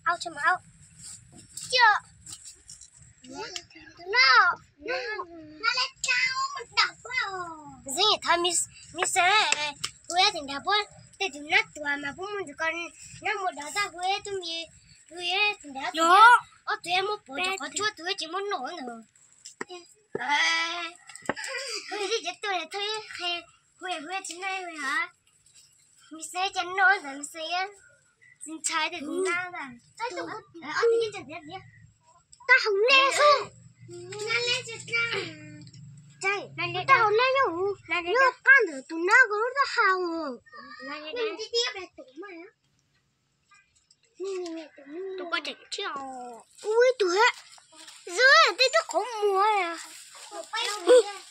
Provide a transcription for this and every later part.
Au, tsam au. Cia. No, no, no, le tau mus dam pab. Xwb thov mis xees, kuv ib tug nrag puab tej tus nab tuag mas puab muaj ntsis ko nab mus dov tag kuv ib tug mis, kuv ib tug nrag ob tug muab pov rau qhov tshuab tus tsis muab noj ntag. Kuv ib tug tuaj thov qhia, kuv ib tug tsis noj li hos. Mis xees ces noj ntag mis xees, tsis ntshai tej tus nab ntag. Tab hauv nej xwb. Tab hauv nej yog, yog qab ntawm tus nab ko lub taub hau. Tus poj tseem thiab. Ua ib tug, xwb tej twb qhov muag.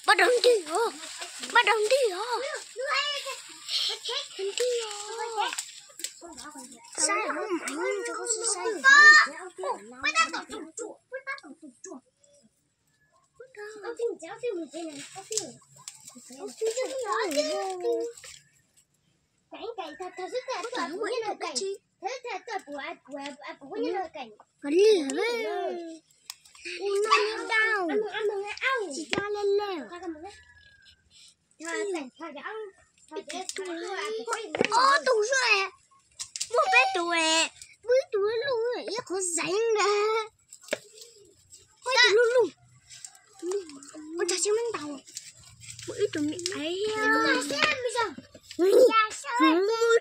Pab dog nti os, pab dog nti os. Nti os. Saib, saib. Kov li, u no li dau, tsis dau li lawm. Ob tug xwb, muaj peb tug, muaj ib tug luj ib qhov zeeg ntag. Muaj ib tug luj luj, muaj ib tug me aiv thiab. Muaj ib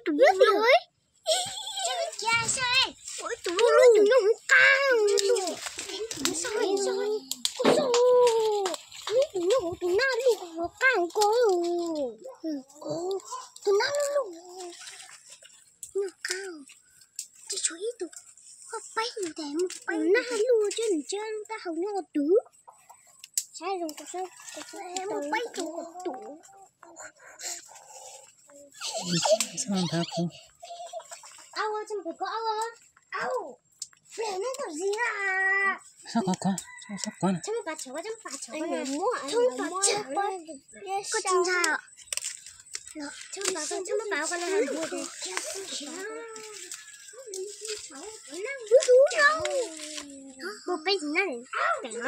tug luj luj, muaj ib tug luj luj tus nyob hauv qab. Tus nyob hauv tus nab luj hauv qab ko. Tus nab luj luj nyob qab. Tsis tshuav ib tug, koj peb ntag, muaj peb nab luj cov nws cov lub taub hau nyob ua tus. Saib zoo, muaj peb tug ua tus. Txhob nphav kuv. Txhob kov, txhob kov na. Koj tsis ntshai os? Muaj peb tug nab, pem no.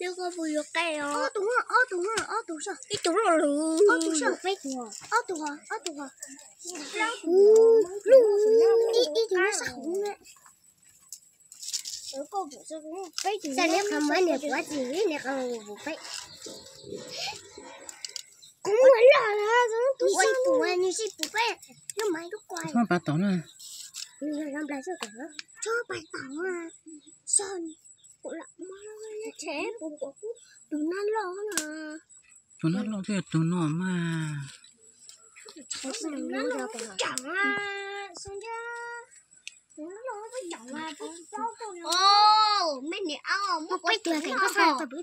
Yog koj puas yuav qe os? Ob tug, ob tug, ob tug, ib tug luj luj, ob tug, ob tug, ob tug, ib tug nyob sab hauv. Neb qhov muag niam puav tsis, neb qhov muag peb. Kuv muag loj los tus ua ib puas, nws sib pus peb. Lub mas lub kua. Txhob pav tom na. Txhob pav tom na. Tus nab loj na. Tus nab loj thiab tus no mas. Muaj peb tug, ib tug, ib tug.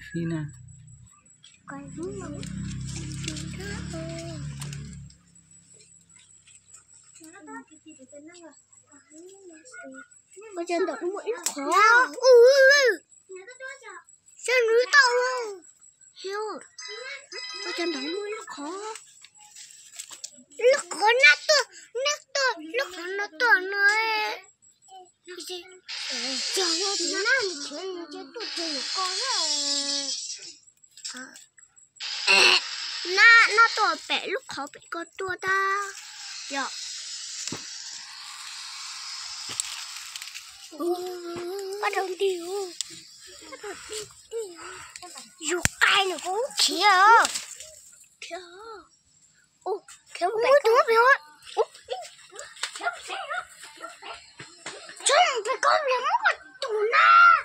Fib na. Ua cas ntawm no muaj ib qhov. Saib nws tau. Ua cas ntawm no muaj ib qhov. Lub qhov nab tuaj, nab tuaj, lub qhov no tuaj no. Cog tus nab nws khiav nws ces tuaj tus ko. Nab, nab tuaj pem lub qhov pem ko tuaj tag. Yog. Pab rau nti. Yus qai nws kuj khiav. Khiav. Khiav mus pem ko. Txhob mus pem ko, muaj tus nab.